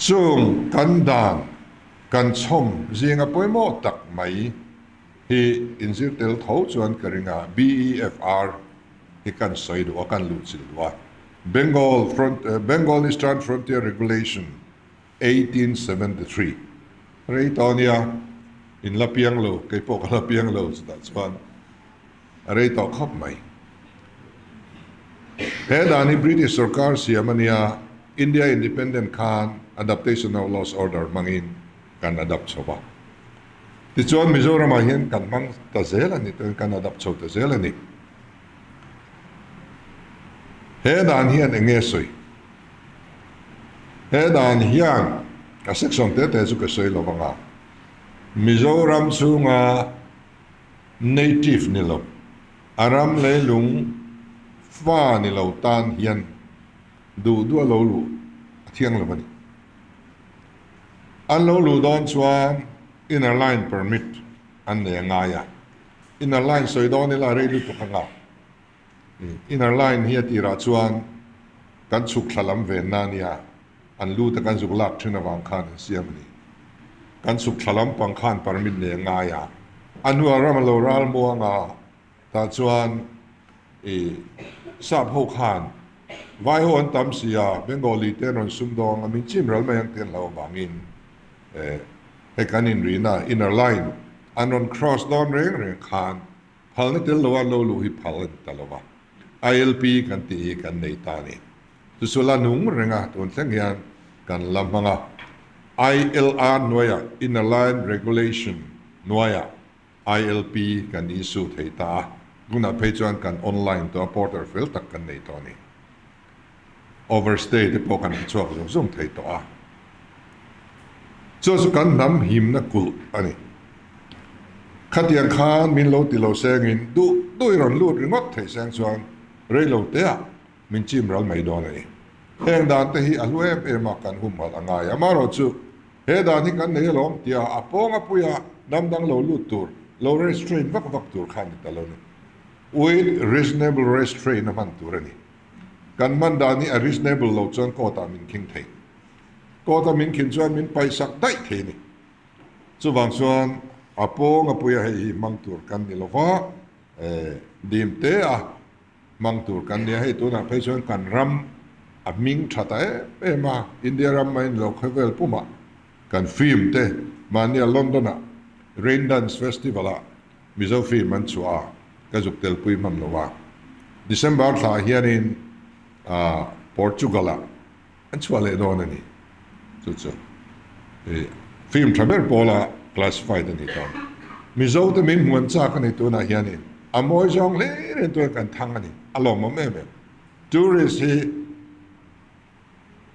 Chung kan dan kan chhawm zinga pawimawh tak mai hi inzir tel tho chuan ka ring a, BEFR hi kan sawi duh a, kan luhchilh duh a, Bengal Front, Bengal Eastern Frontier Regulation 1873 rei tawh a nia, in la piang lo, kei pawh ka la piang lo chutah chuan a rei tawh khawp mai. He dan hi British sorkar siam a nia, India Independent khan Adaptation of Laws Order hmangin kan adapt chho va. Tichuan Mizoramah hian kan hmang ta zel a ni, kan adapt chho ta zel a ni. He dan hian eng nge sawi? He dan hian a section te te chu ka sawi lo vang a, Mizoram chhunga native ni lo, a ram leilung fa ni lo tan hian duh duh a lo luh a thiang lo a ni. An lo luh dawn chuan inner line permit an nei a ngai a, inner line sawi dawn ila rei lutuk anga inner line hi a tirah chuan kan chhuk thla lam venna a nia, an lut a kan zuk lak thin avang khan an siam a ni. Kan chhuk thla lampang khan permit nei a ngai a, a hnuah ram a lo ral muang a, tah chuan i sap ho khan vai ho an tam si a, Bengali te an rawn sum dawng a, min chim ral mai ang tih an hlauh avangin hei kan inrina inner line an rawn cross dawn reng reng khan phalna tel lo a lo luh hi phal a ni ta lo va, ILP kan tih hi kan nei ta a ni. Chu chu la nung reng a, tun thleng hian kan la hmang a. ILR hnuaiah, Inner Line Regulation hnuaiah ILP kan issue thei ta a, tunah phei chuan kan online tawh a, portal fel tak kan nei tawh a ni. Overstay te pawh kan hmu chhuak zung zung thei tawh a. Chu chu kan hnam himna kulh a ni. Khatiang khan min lo ti lo sengin duh duh i rawn lut ringawt theih seng chuan rei lo teah min chim ral mai dawn a ni. Heng dan te hi a hlu em em a kan humhalh a ngai. Amaherawhchu he dan hi kan nei alawm tia a pawng a puia hnam dang lo lut tur, lo restrain vak vak tur kha a ni ta lo ni. With reasonable restraint a hman tur a ni. Kan hman dan hi a reasonable lo chuan court ah min khing thei. Court a min khin chuan min paihsak daih thei a ni. Chuvang chuan a pawng a puia hei hi hmang tur kan ni lova, dim te a hmang tur kan nia. Hei tunah phei chuan kan ram a hming tha ta em em a, India ram mai ni lo khawvel pumah kan film te mahnia London ah Rain Dance Festival ah Mizo film an chhuah a, ka zuk telpui hman lo a. December thla hianin Portugal ah an chhuah leh dawn a ni. Chu chu film tha ber pawla classified a ni dawn. Mizo te min hmuan chak a ni tunah hianin a mawi zawng hle reng turin kan thang a ni. A lawmawm em em. Tourist hi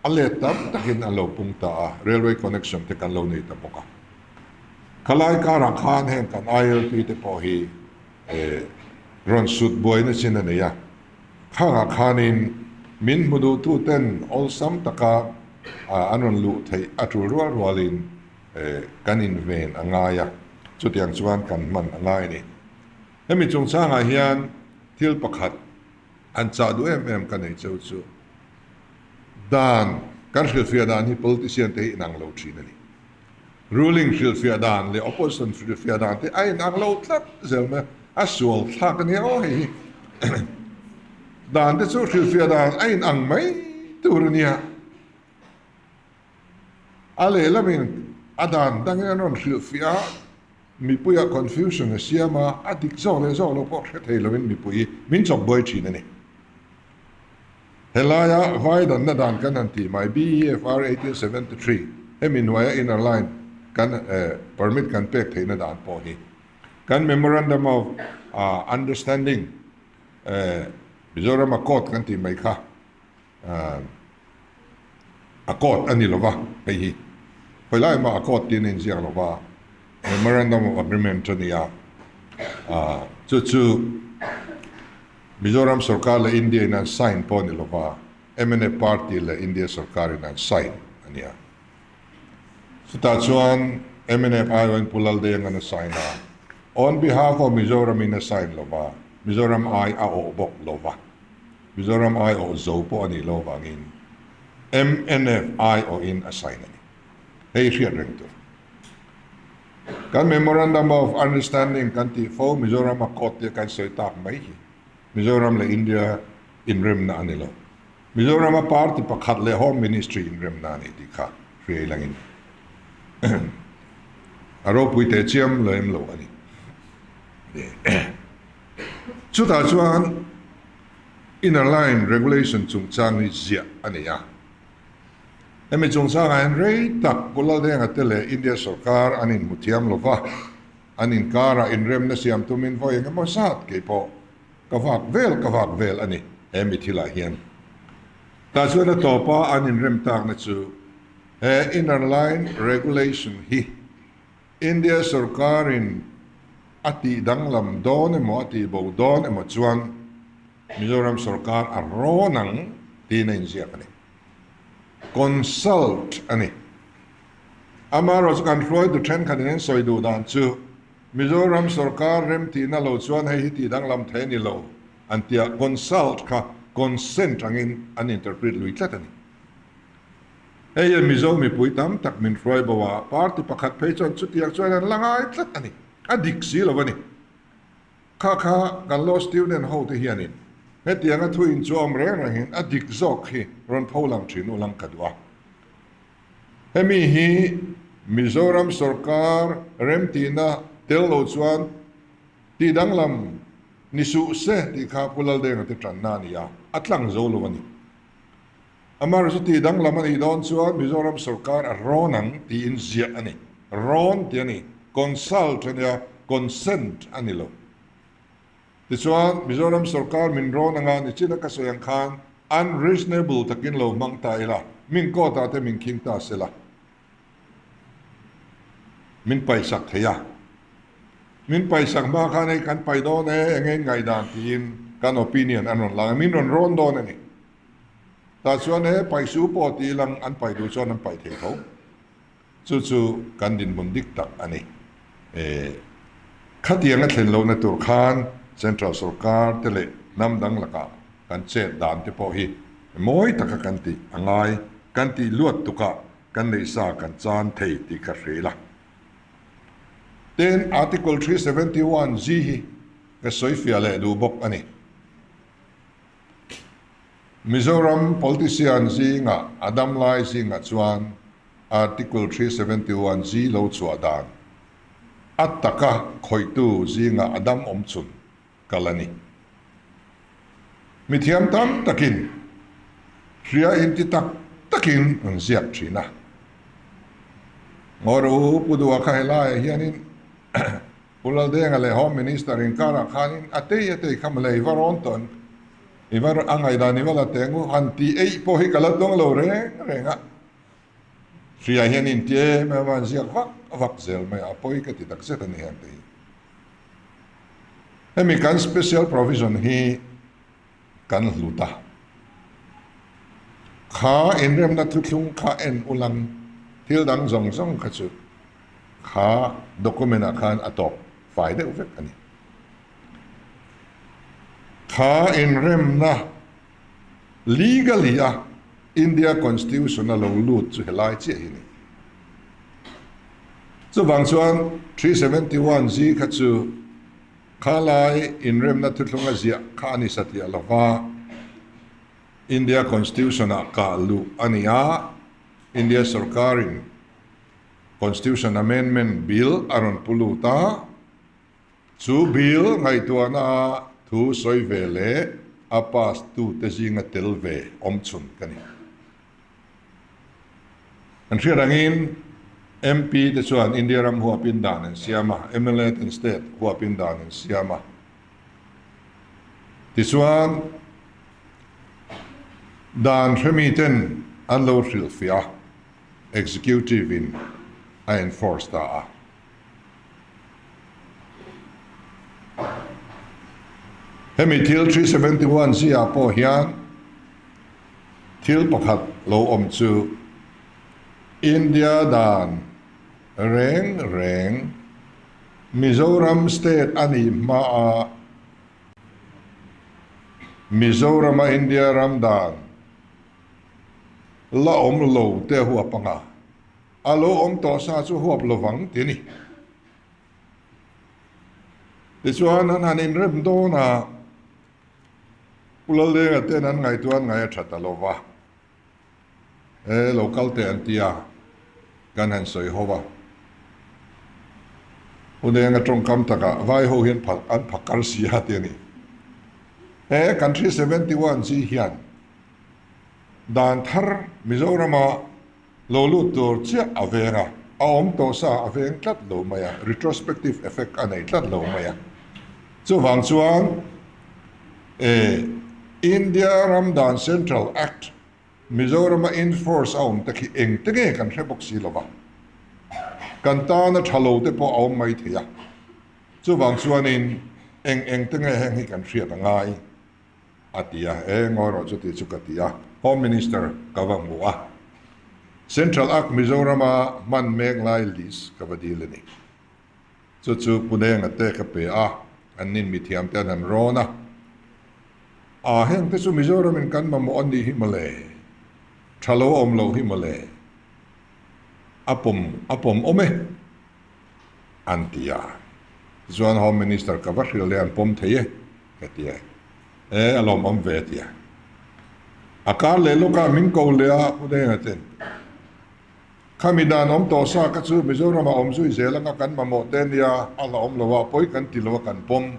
a let tam takin an lo pung ta a, railway connection te kan lo nei ta bawk a. Khalai karah khan heng kan ILP te pawh hi rawn sut buaina chin a nei a. Khangah khanin min hmu duhtu ten awlsam taka an rawn luh theih a tul rual rualin kan inven a ngai a, chutiang chuan kan hman a ngai a ni. Hemi chungchangah hian thil pakhat an chah duh em em ka nei cheu chu dan kan hrilhfiah dan hi politician te hi inang lo thin a ni. Ruling hrilhfiah dan leh opposition hrilhfiah dan te a inang lo tlat zel mai a, a sual thlak a nia aw hei hi. Dan te chu hrilhfiah dan a inang mai tur a nia. A lehlamin a dan dangin an rawn hrilhfiah a, mipuiah confusion a siam a, a dik zawk leh zawk lo pawh hre thei loin mipui min chawp buai thin a ni. Helaia vai danna dan kan han tih mai, BEFR 1873, hemi hnuaia inner line kan permit kan pek theihna dan pawh hi kan Memorandum of Understanding Mizoram Accord kan tih mai kha Accord a ni lo va, hei hi khawi lai mah accord tiin a inziak lo va, Memorandum of Agreement a ni a, chu chu Mizoram sorkar leh India in an sign pawh a ni lo va, mnf party leh India sorkar in an sign a ni a. Chutah chuan mnf aiawhin Pu Laldenga'n a sign a, on behalf of Mizoram in a sign lo va, Mizoram ai a awh bawk lo va. Mizoram aiawh zo pawh a nih loh vangin mnf aiawhin a sign a ni. Hei hriat reng tur. Kan Memorandum of Understanding kan tih fo Mizoram a court tia kan sawi tak mai hi Mizoram leh India inremna a ni lo. Mizoram a party pakhat leh Home Ministry inremna a ni tih kha hriai langin a ropui teh chiam lem lo a ni. Chutah chuan Inner Line Regulation chungchang hi ziah a ni a. Hemi chungchangah hian rei tak Pu Laldenga te leh India sorkar an inhmu thiam lo va, an inkarah inremna siam tumin vawi eng emaw zat kei pawh ka vak vel ka vak vel a ni he mi thilah hian. Tah chuan a tawpa an inrem takna chu he Inner Line Regulation hi India sorkarin a tih danglam dawn emaw a tih bo dawn emaw chuan Mizoram sorkar a rawn ang tiin a inziak a ni. Consult a ni. Amaherawh chu kan hruaitu thenkhatin an sawi duh dan chu Mizoram sorkar remtihna lo chuan hei hi tih danglam thei a ni lo an tia consult kha consent angin an interpret lui tlat a ni. Hei hian Mizo mipui tam tak min hruai bo a, party pakhat phei chuan chutiang chuan an la ngai tlat a ni. A dik si lo a ni. Kha kha kan law student ho te hianin hetianga thu inchuam reng rengin a dik zawk hi rawn pho lang thin u lang ka duh a. Hemi hi Mizoram sorkar remtihna tel lo chuan tih danglam ni suh se tih kha Pu Laldenga te tanna a ni a, a tlang zo lo a ni. Amaherawhchu tih danglam a nih dawn chuan Mizoram sorkar a rawn ang tiin ziah a ni. Rawn tih a ni. Consult a nia, consent a ni lo. Tichuan, Mizoram sorkar min rawn anga nichina ka sawi ang khan unreasonable takin lo hmang ta ila, min court ah te min khing ta sela, min paisak thei a. Min paisak hma khan hei kan pai dawn e, enge in ngaihdan tiin kan opinion an rawn lang a, min rawn rawn dawn a ni. Tah chuan he paihsu pawh tih lang an paih duh chuan an paih thei tho. Chu chu kan dinhmun dik tak a ni. Khatiang a thlen lohna tur khan Central sorkar te leh hnam dang lakah kan chet dan te pawh hi mawi taka kan tih a ngai, kan tih luat tukah kan neihsa kan chan thei tih ka hre ila. Tin, Article 371 G hi ka sawifiah leh duh bawk a ni. Mizoram politician zingah a damlai zingah chuan Article 371 G lo chhuah dan a taka khawihtu zingah a dam awm chhun kal a ni. Mithiam tam takin hria inti tak takin an ziak thin a. Ngawi rawh u, Pu Duha kha helaiah hianin Pu Laldenga leh Home Minister inkarah khanin a tei a tei kha mawle i va rawn tawh ang, i va a ngaihdan i va la teng u, han tih eih pawh hi ka la tawng lo reng reng a, hria hian in ti em em a, an ziak vak vak zel mai a, a pawi ka ti takzet a ni heng te hi. Hemi kan special provision hi kan hlut a, kha inremna thuthlung kha en ulang thil dang zawng zawng kha chu Kha document ah khan a tawp fai deuh vek a ni. Kha inremna legally a India Constitution a lo lut chu helai chiah hi a ni. Chuvang chuan 371 G kha chu kha lai inremna thuthlunga ziah kha a ni satliah lova India Constitution ah kah luh a ni a, India sorkarin Constitution Amendment Bill a rawn pu lut a, chu bill ngaihtuahna a thu sawi ve leh a pass tute zinga tel ve awm chhun ka ni. An hriat angin MP te chuan India ram huapin dan an siam a, mla ten state huapin dan an siam a. Tichuan dan hremi ten an lo hrilhfiah a. Executive in a enforce ta a. Hemi thil 371 zia pawh hian thil pakhat lo awm chu India dan reng reng Mizoram state a nih hma a Mizorama India ram dan la awm lo te huap anga. A lo awm tawh sa chu huap lovang ti a ni. Tichuan an han inrem dawn a, Pu Laldenga ten an ngaihtuah an ngaih a tha ta lo va, E lo kal teh an ti a, kan han sawi ho va. Pu Denga tawngkam takah vai ho hian an phakar si a ti a ni. He kan 371 chi hian dan thar Mizorama Lo lut tur chiah a veng a, a awm tawh sa a veng tlat lo mai a, retrospective effect a nei tlat lo mai a. Chuvang chuan e India ram dan Central Act Mizorama enforce a awm te khi eng te nge kan hre bawk si lo va, kan tana tha lo te pawh a awm mai thei a. Chuvang chuanin eng eng te nge heng hi kan hriat a ngai. A ti a, E ngawi rawh chuti chu ka ti a, Home Minister ka va hmu a, Central Act Mizorama hman mek lai list ka va dil a ni. Chu chu Punenga te ka pe a, an nin mithiam te an han rawn a, A heng te chu Mizoramin kan mamawh a nih hi mawle, tha lo a awm loh hi mawle, a pawm a pawm awm e, an ti a. Tichuan Home Minister ka va hrilh leh an pawm thei e. Ka ti a, E, a lawmawm ve a ti a. A kar leh lawkah min ko leh a, Pu Denga ten, Khami dan awm tawh sa kha chu Mizoramah awm zui zel anga kan mamawh te nia, a la awm lo a, pawi kan ti lo a kan pawm.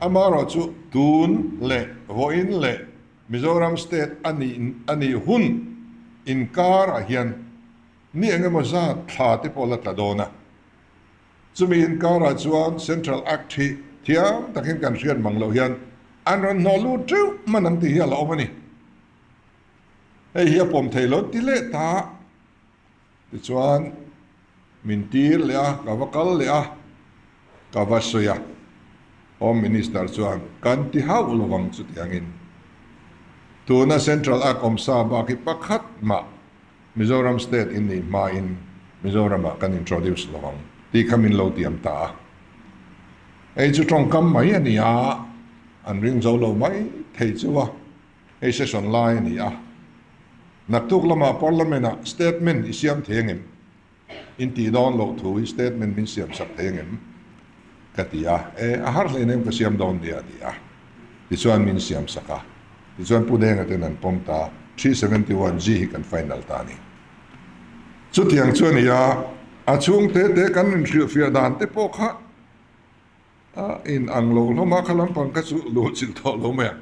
Amaherawh chu tun leh vawiin leh Mizoram state a nih a nih hun inkarah hian ni engemaw zat thla te pawh la tla dawn a. Chumi inkarah chuan Central Act hi thiam takin kan hriat mang loh hian an rawn hnawh lut teuh hman ang tih hi a la awm a ni. Hei hi a pawm thei lo ti leh ta. Tichuan min tir leh a, ka va kal leh a, ka va sawi a. Home Minister chuan kan ti hauh lovang chutiangin tuna Central Act awmsa bak hi pakhat mah Mizoram state in nih hmain Mizoramah kan introduce lo ang tih kha min lo tiam ta a. Hei chu tawngkam mai a ni a, an ring zo lo mai thei chu a, hei session lai a ni a. Naktuk lamah Parliament ah statement i siam thei angem? In tih dawn loh thu hi statement min siam sak thei angem? Ka ti a, e a har hlein em ka siam dawn nia a ti a, tichuan min siam sak a, tichuan Pu Denga ten an pawm ta, 371 G hi kan final ta a ni. Chutiang chu a ni a, a chhung te te kan inhrilhfiah dan te pawh kha a in ang lo hlawm a, kha lampang kha chu luh chilh tawh lo mai ang.